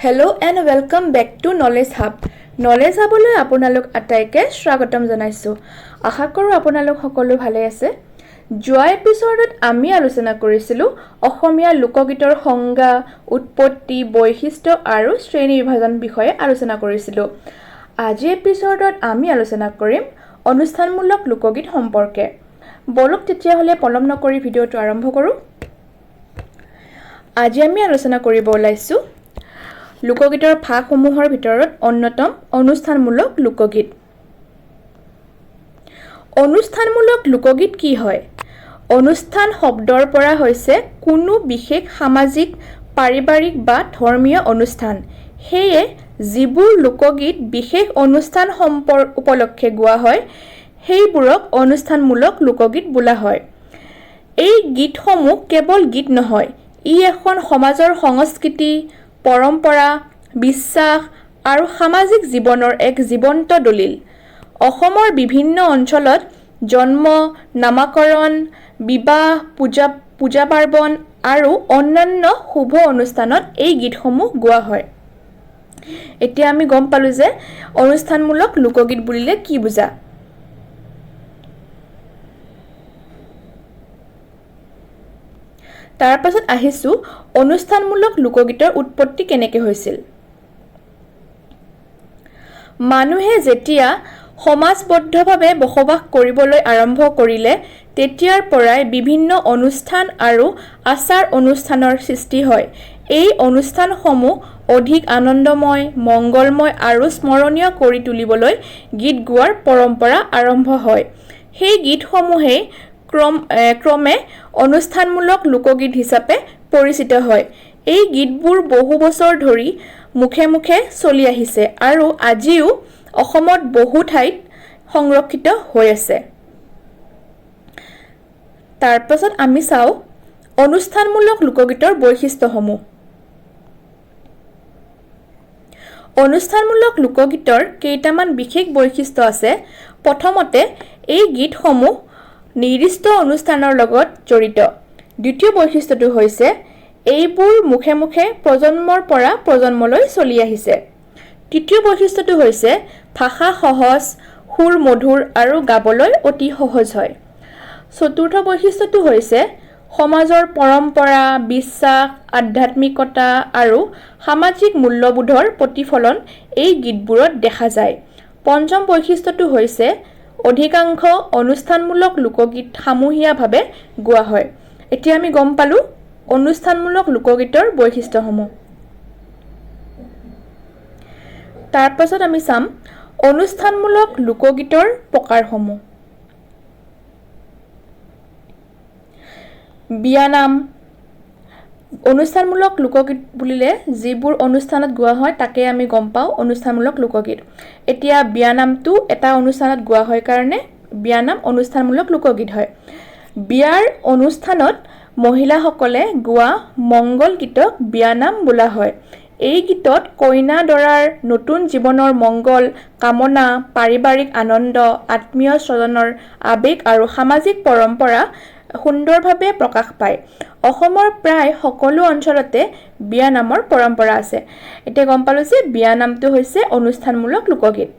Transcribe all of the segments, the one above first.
Hello and welcome back to Knowledge Hub. Knowledge হাবলৈ আপোনালোক আটাইকে স্বাগতম জনাইছোঁ। আশা কৰোঁ আপোনালোক সকলো ভালে আছে। যোৱা এপিছ'ডত আমি আলোচনা কৰিছিলোঁ অসমীয়া লোকগীতৰ সংজ্ঞা, উৎপত্তি, বৈশিষ্ট্য আৰু শ্ৰেণী বিভাজন বিষয়ে আলোচনা কৰিছিলোঁ। আজি এপিছ'ডত আমি আলোচনা কৰিম অনুষ্ঠানমূলক লোকগীত সম্পৰ্কে। ব'লক তেতিয়াহ'লে পলম নকৰি ভিডিঅ'টো আৰম্ভ কৰোঁ। আজি আমি আলোচনা কৰিব ওলাইছোঁ লোকগীতৰ ভাগসমূহৰ ভিতৰত অন্যতম অনুষ্ঠানমূলক লোকগীত। অনুষ্ঠানমূলক লোকগীত কি হয়? অনুষ্ঠান শব্দৰ পৰা হৈছে কোনো বিশেষ সামাজিক, পাৰিবাৰিক বা ধৰ্মীয় অনুষ্ঠান। সেয়ে যিবোৰ লোকগীত বিশেষ অনুষ্ঠান উপলক্ষে গোৱা হয়, সেইবোৰক অনুষ্ঠানমূলক লোকগীত বোলা হয়। এই গীতসমূহ কেৱল গীত নহয়, ই এখন সমাজৰ সংস্কৃতি, পৰম্পৰা, বিশ্বাস আৰু সামাজিক জীৱনৰ এক জীৱন্ত দলিল। অসমৰ বিভিন্ন অঞ্চলত জন্ম, নামাকৰণ, বিবাহ, পূজা পাৰ্বণ আৰু অন্যান্য শুভ অনুষ্ঠানত এই গীতসমূহ গোৱা হয়। এতিয়া আমি গম পালোঁ যে অনুষ্ঠানমূলক লোকগীত বুলিলে কি বুজা। তাৰ পাছত আহিছোঁ অনুষ্ঠানমূলক লোকগীতৰ উৎপত্তি কেনেকৈ হৈছিল। মানুহে যেতিয়া সমাজবদ্ধভাৱে বসবাস কৰিবলৈ আৰম্ভ কৰিলে, তেতিয়াৰ পৰাই বিভিন্ন অনুষ্ঠান আৰু আচাৰ অনুষ্ঠানৰ সৃষ্টি হয়। এই অনুষ্ঠানসমূহ অধিক আনন্দময়, মংগলময় আৰু স্মৰণীয় কৰি তুলিবলৈ গীত গোৱাৰ পৰম্পৰা আৰম্ভ হয়। সেই গীতসমূহেই ক্ৰমে অনুষ্ঠানমূলক লোকগীত হিচাপে পৰিচিত হয়। এই গীতবোৰ বহু বছৰ ধৰি মুখে মুখে চলি আহিছে আৰু আজিও অসমত বহু ঠাইত সংৰক্ষিত হৈ আছে। তাৰপাছত আমি চাওঁ অনুষ্ঠানমূলক লোকগীতৰ বৈশিষ্ট্যসমূহ। অনুষ্ঠানমূলক লোকগীতৰ কেইটামান বিশেষ বৈশিষ্ট্য আছে। প্ৰথমতে, এই গীতসমূহ নিৰ্দিষ্ট অনুষ্ঠানৰ লগত জড়িত। দ্বিতীয় বৈশিষ্ট্যটো হৈছে এইবোৰ মুখে মুখে প্ৰজন্মৰ পৰা প্ৰজন্মলৈ চলি আহিছে। তৃতীয় বৈশিষ্ট্যটো হৈছে ভাষা সহজ, সুৰ মধুৰ আৰু গাবলৈ অতি সহজ হয়। চতুৰ্থ বৈশিষ্ট্যটো হৈছে সমাজৰ পৰম্পৰা, বিশ্বাস, আধ্যাত্মিকতা আৰু সামাজিক মূল্যবোধৰ প্ৰতিফলন এই গীতবোৰত দেখা যায়। পঞ্চম বৈশিষ্ট্যটো হৈছে অধিকাংশ অনুষ্ঠানমূলক লোকগীত সমূহীয়াভাৱে গোৱা হয়। এতিয়া আমি গম পালোঁ অনুষ্ঠানমূলক লোকগীতৰ বৈশিষ্ট্যসমূহ। তাৰপাছত আমি চাম অনুষ্ঠানমূলক লোকগীতৰ প্ৰকাৰসমূহ। বিয়ানাম। অনুষ্ঠানমূলক লোকগীত বুলিলে যিবোৰ অনুষ্ঠানত গোৱা হয় তাকে আমি গম পাওঁ অনুষ্ঠানমূলক লোকগীত। এতিয়া বিয়ানামটো এটা অনুষ্ঠানত গোৱা হয় কাৰণে বিয়ানাম অনুষ্ঠানমূলক লোকগীত হয়। বিয়াৰ অনুষ্ঠানত মহিলাসকলে গোৱা মংগল গীতক বিয়ানাম বোলা হয়। এই গীতত কইনা দৰাৰ নতুন জীৱনৰ মংগল কামনা, পাৰিবাৰিক আনন্দ, আত্মীয় স্বজনৰ আৱেগ আৰু সামাজিক পৰম্পৰা সুন্দৰভাৱে প্ৰকাশ পায়। অসমৰ প্ৰায় সকলো অঞ্চলতে বিয়ানামৰ পৰম্পৰা আছে। এতিয়া গম পালোঁ যে বিয়ানামটো হৈছে অনুষ্ঠানমূলক লোকগীত।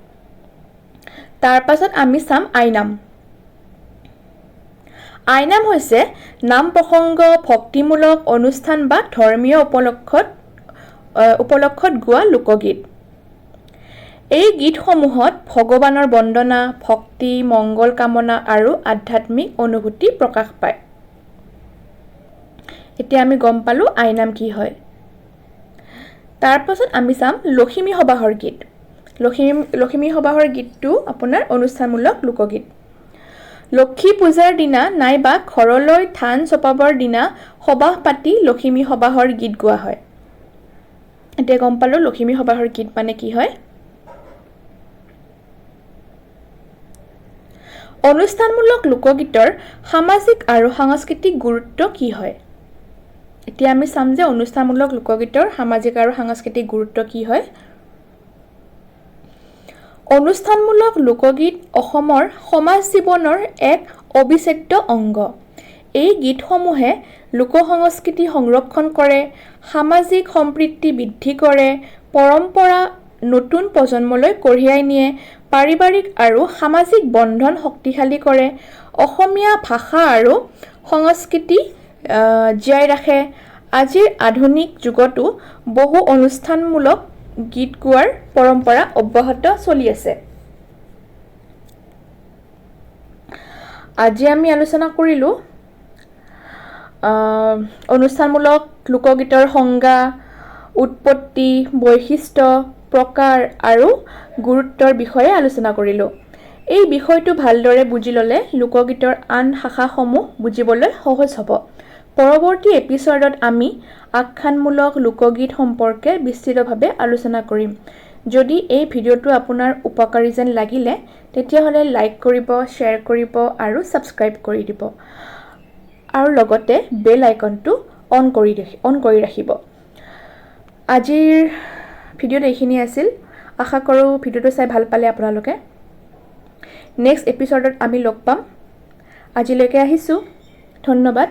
তাৰপাছত আমি চাম আইনাম। আইনাম হৈছে নাম প্ৰসংগ, ভক্তিমূলক অনুষ্ঠান বা ধৰ্মীয় উপলক্ষত গোৱা লোকগীত। এই গীতসমূহত ভগৱানৰ বন্দনা, ভক্তি, মংগল কামনা আৰু আধ্যাত্মিক অনুভূতি প্ৰকাশ পায়। এতিয়া আমি গম পালোঁ আইনাম কি হয়। তাৰপাছত আমি চাম লখিমী সবাহৰ গীত। লখিমী সবাহৰ গীতটো আপোনাৰ অনুষ্ঠানমূলক লোকগীত। লক্ষী পূজাৰ দিনা নাইবা ঘৰলৈ ধান চপাবৰ দিনা সবাহ পাতি লখিমী সবাহৰ গীত গোৱা হয়। এতিয়া গম পালোঁ লখিমী সবাহৰ গীত মানে কি হয়। অনুষ্ঠানমূলক লোকগীতৰ সামাজিক আৰু সাংস্কৃতিক গুৰুত্ব কি হয়। এতিয়া আমি চাম যে অনুষ্ঠানমূলক লোকগীতৰ সামাজিক আৰু সাংস্কৃতিক গুৰুত্ব কি হয়। অনুষ্ঠানমূলক লোকগীত অসমৰ সমাজ জীৱনৰ এক অবিচ্ছেদ্য অংগ। এই গীতসমূহে লোকসংস্কৃতি সংৰক্ষণ কৰে, সামাজিক সম্প্ৰীতি বৃদ্ধি কৰে, পৰম্পৰা নতুন প্ৰজন্মলৈ কঢ়িয়াই নিয়ে, পাৰিবাৰিক আৰু সামাজিক বন্ধন শক্তিশালী কৰে, অসমীয়া ভাষা আৰু সংস্কৃতি জীয়াই ৰাখে। আজিৰ আধুনিক যুগতো বহু অনুষ্ঠানমূলক গীত গোৱাৰ পৰম্পৰা অব্যাহত চলি আছে। আজি আমি আলোচনা কৰিলোঁ অনুষ্ঠানমূলক লোকগীতৰ সংজ্ঞা, উৎপত্তি, বৈশিষ্ট্য, প্ৰকাৰ আৰু গুৰুত্বৰ বিষয়ে আলোচনা কৰিলোঁ। এই বিষয়টো ভালদৰে বুজি ল'লে লোকগীতৰ আন শাখাসমূহ বুজিবলৈ সহজ হ'ব। পৰৱৰ্তী এপিছ'ডত আমি আখ্যানমূলক লোকগীত সম্পৰ্কে বিস্তৃতভাৱে আলোচনা কৰিম। যদি এই ভিডিঅ'টো আপোনাৰ উপকাৰী যেন লাগিলে, তেতিয়াহ'লে লাইক কৰিব, শ্বেয়াৰ কৰিব আৰু ছাবস্ক্ৰাইব কৰি দিব আৰু লগতে বেল আইকনটো অন কৰি ৰাখিব। আজিৰ ভিডিঅ'ত এইখিনি আছিল। আশা কৰোঁ ভিডিঅ'টো চাই ভাল পালে আপোনালোকে। নেক্সট এপিছ'ডত আমি লগ পাম। আজিলৈকে আহিছোঁ, ধন্যবাদ।